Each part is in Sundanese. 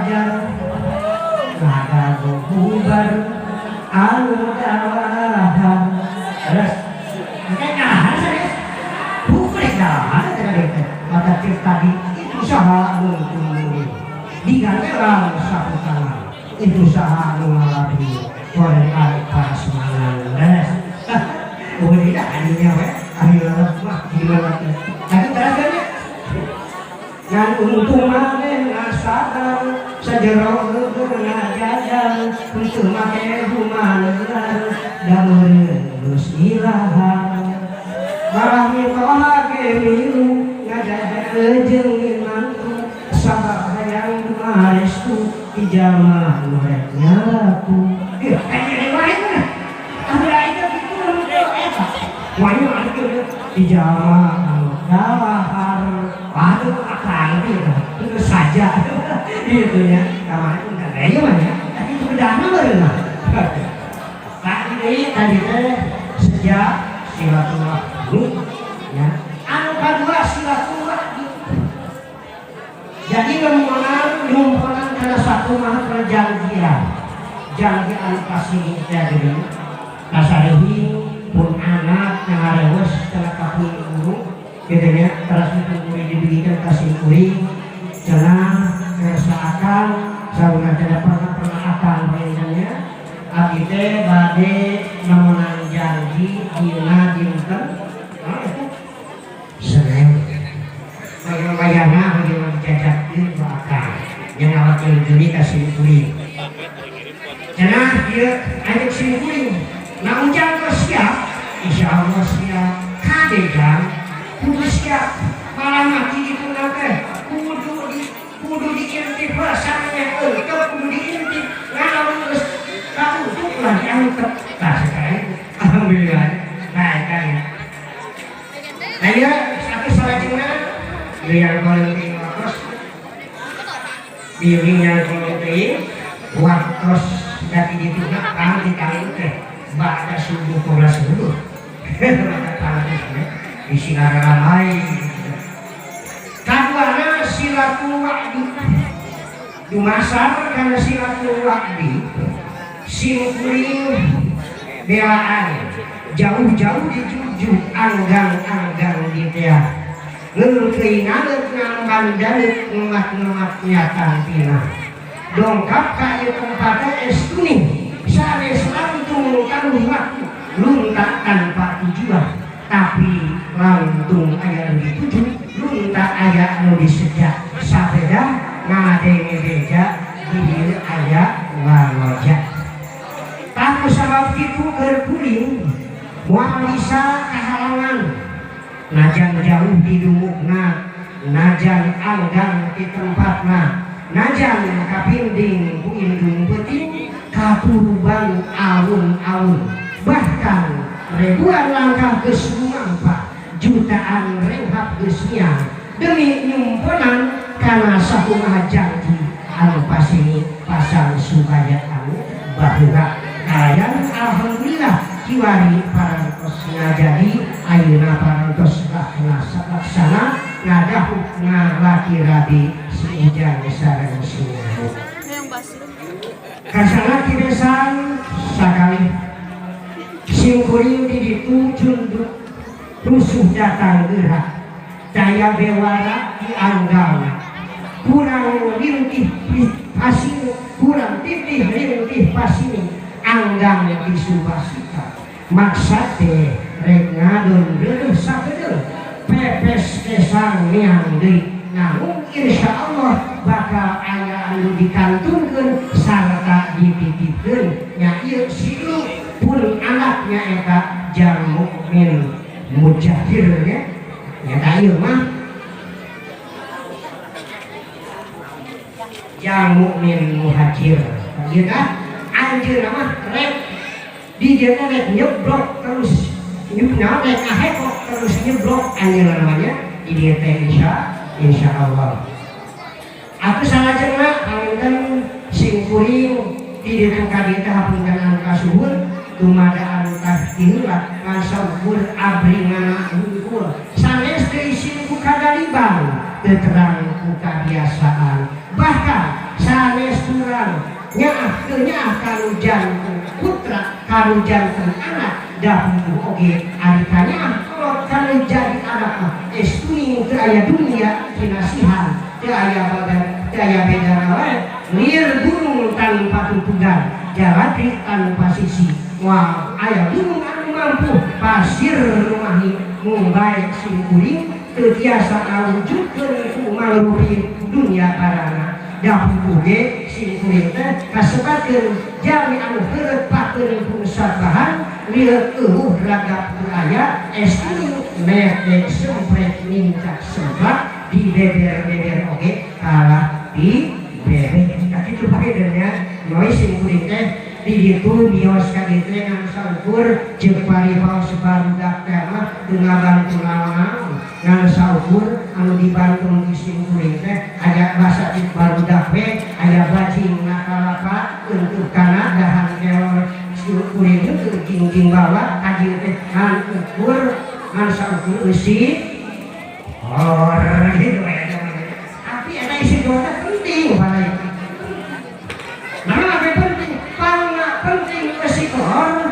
fajar ngadago bubar anu dawahar. Terus kayak ngalahan serius bukan ngalahan tadi teh mata tadi itu saha nu tuluy digantelan sapu tangan itu saha nu ngalabi goreng arek pasmanan. Beres. Udah adinya we ari lelet mah gimana teh. Tapi terus kan ya ngan untung maneh ngasadar sajero geueur ngajajar henteu make humaneun da meureun geus ilahar malah mitoha ge milu ngajajar jeung minantu sabab hayang dumarestu di jalma nu rek nyatu. Ieu kayak wae mah anu itu kitu eta wae anu di jalma anu dalahar. Waduh, akang itu itu saja gitu ya. Kamari enggak kayaknya mah ya. Tapi itu bedana meureun mah. Tadi tadi teh sejak silaturahmi ya. Anu kadua silaturahmi. Jadi nemuan nyumponan kana satu mah perjanjian. Janji anu pasti teh geuning. Kasarehi pun anak ngaharewes cenah ka pun guru gitu nya, teras pun kuring didugikan ka sim kuring cenah kersa akang sauna cenah pernah pernah akang pangintennya abdi teh bade nemenan janji dina dinten naon eta Senin bagaimana bagaimana dijajakkeun ku akang yang ngawakil diri ka sim kuring cenah ieu anjeun sim kuring. Nah, ujang geus siap, insya Allah siap. Kade jang kudu siap. Malah mati itu teh kudu diintip rasanya eueuh kudu diintip ngalamun geus kautuk lah diantep. Tah sekarang alhamdulillah. Nah, kan ya. Nah, ya satu salajengna yang paling waktos bimbing yang paling waktos dati dituna kang ditanggung teh ba'da subuh qola subuh maka panas di sinar ramai. Kaduana silatul wa'di dumasar kana silatul wa'di sim kuring belaan jauh-jauh dijujuk anggang-anggang di tea ngeulkeui ngaleut ngamban dareut ngemat-ngemat nyatan tina dongkap ka ieu tempatna es kuning sanes lantung karuh waktu lunta tanpa tujuan tapi lantung aya nu dituju lunta aya nu disejak sapeda ngadenge beja di dieu aya waloja. Tah sabab kitu keur kuring moal bisa kahalangan najan jauh di dumukna najan anggang di tempatna najan kapinding ku indung peuting kapuruban alun-alun bahkan ribuan langkah geus lumampa jutaan renghap geus miang demi nyumponan kana sakumaha janji anu pasini pasang supaya anu baheula kayan. Alhamdulillah kiwari parantos ngajadi ayeuna parantos laksana ngadahuk ngalaki rabi si Ujang sareng si Nahuk. Kasana kibesan sakali sim kuring di ditu cunduk rusuh datang gerak daya bewara di anggalna kurang rintih pasini kurang titih rintih pasini anggang di subasita maksad teh rek ngadon reureuh sakedeung pepes kesang miang deui namun insya Allah bakal aya anu dikantunkeun sarta dititipkeun nya ieu silu pun anaknya eta jang mukmin mujahir nya nyata ieu mah jang mukmin muhajir ieu tah anjeunna mah rek di dieu teh rek nyeblok terus nyuk rek ngahekok terus nyeblok anjeunna namanya di dieu teh insya Allah. Aku salajengna panginten sing kuring di ditu ka dieu teh hapunten anu kasuhun tumada anu tah ngan saukur abri ngana hungkul sanes deui sing ku kadalibang teu terang ku kabiasaan bahkan sanes Sanes kurang nyaah teu nyaah kanu janten putra, kanu janten anak. Dahulu oge ari kanyaah kolot kanu jadi anak mah estuning teu aya dunia kinasihan, teu aya badan, teu aya beda wae. Lir gunung tanpa tutugan, jaladri tanpa sisi. Wah, aya gunung anu mampu pasir rumahi mumbai. Sim kuring teu tiasa ngawujudkeun ku mangrupi dunia barana. Dahulu ge sim kuring teh kasebatkeun jalmi anu heureut pakeun ku sabahan lieur eueuh ragap teu aya estu mete sempret nincak semplak di beber-beber oge kalah di beber. Kitu pakai nya sim kuring teh di ditu bios ka ditu ngan saukur jeung paripaos barudak teh mah teu ngabantu naon, ngan saukur anu dibantu di sim kuring teh aya basa di barudak we aya bajing nakalapa untuk kana dahan kelor sim kuring teu jingjing bawa ka dieu teh ngan ukur, ngan saukur eusi or gitu we. Tapi eta isi doa penting pada itu. Nah, apa penting? Pangna penting eusi kolor,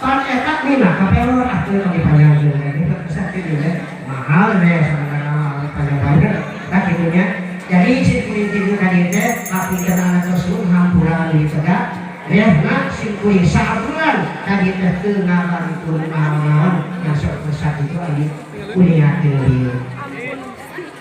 pan eta mina kapelor atuh oge panjang juga. Sakit juga. Mahal deh sebenarnya panjang-panjang. Nah, kitu nya. Jadi sim kuring kitu ka dieu teh hapunten anak rasul hampura anu ditegak. Rehna sim kuring sabulan ka dieu teh teu ngabantu naon-naon yang sok sakitu anu uningakeun dieu.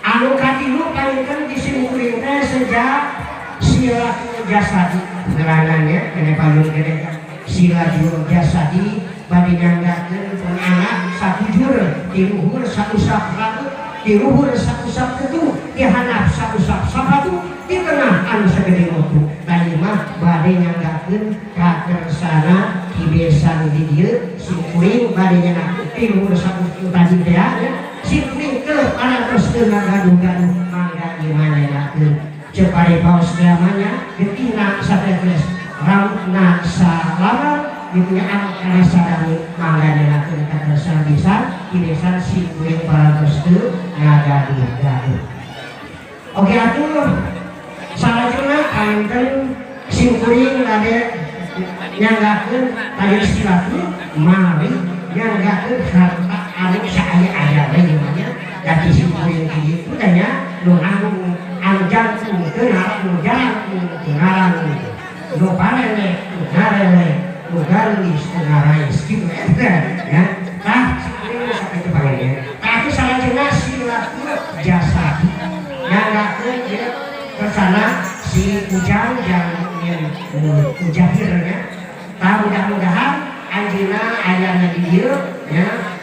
Anu katilu panginten di sim kuring teh sejak silatul jasadi ngarananya kene payun kene silatul jasadi bade nyanggakeun pun anak sakujur di luhur sausap rambut, di luhur sausap ketu, di handap sausap sapatu, di tengah anu sagede motu. Tadi mah bade nyanggakeun kakersana kibesan di dieu sim kuring bade nyanggakeun di luhur sausap tadi teh nya sim kuring teu parantos teu ngagaduh-gaduh mangga ieu mah nyanggakeun ceuk paripaos namanya getihna satetes, rambutna salamar gitu ya. Anu kana sadami mangga nyanggakeun kakersana bisa kibesan sim kuring parantos teu ngagaduh-gaduh. Oke atuh, salajengna panginten sim kuring bade nyanggakeun tadi silatul mali, nyanggakeun harta anu saaya-aya we nya. Dadi sim kuring kieu teh nya nu nanggung anu jangkung teu nu jalangkung teu ngarang, nu parele teu ngarele, nu garulis teu ngarais kitu eta ya. Tah, sim kuring sakitu panginten. Tah atuh, salajengna silatul jasadi, nyanggakeun ieu kersana si Ujang yang mujahirnya. Tah, mudah-mudahan anjeunna ayana di dieu nya.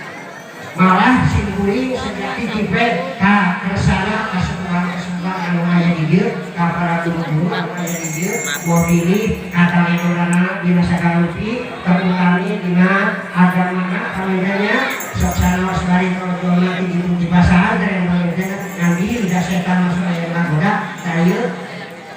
Malah sim kuring sejak titip we ka kersana kasepuhan-kasepuhan anu aya di dieu, ka para guru-guru anu aya di dieu, mobilih kataledorana dina sagala rupi, terutami dina agamana panginten. Sok sanaos bari rodona di ditu di pasantren panginten ngambil da setan masuk aya ngagoda. Tah, ieu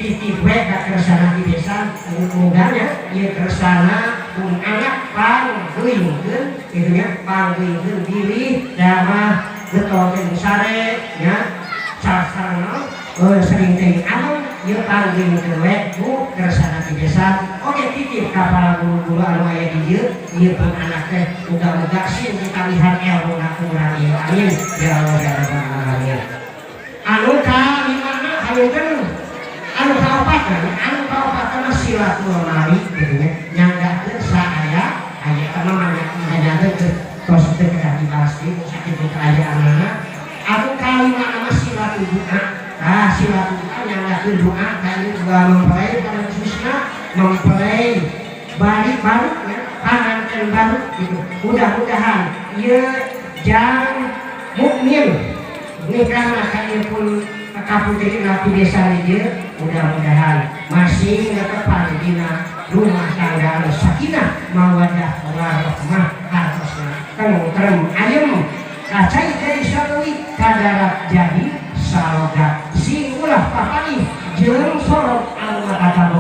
titip we ka kersana di desa, mugana ieu kersana pun anak panggeuingkeun kitu nya, panggeuingkeun bilih damah getokeun sare nya sasarana sering teh anu ieu panggeuingkeun we ku kersana di desa. Oke, titip ka para guru-guru anu aya di dieu, ieu pun anak teh muga-muga sing ditalihan ilmu ku urang ieu. Amin ya Allah ya Rabbal alamin. Anu kalimana hayeun, anu kaopat, anu kaopat mah silatul mali gitu nya, nyanggakeun saaya aya. Eta mah nyanggakeun tos teu kedah dibahas deui sakitu kaayaanana. Anu kalima mah silatul doa. Ah, silatul doa, nyanggakeun doa ka ieu dua mempelai, pada khususna mempelai bari baru ya, panganten baru gitu. Mudah-mudahan ieu jang mukmin nikah ka ieu pun kaputri di desa ieu mudah-mudahan masih netepan dina rumah tangga anu sakinah mawadah warahmah, hartosna tentrem ayem, kacai dari salui kadarat jadi saloga, sing ulah papanggih jeung sorot anu mata.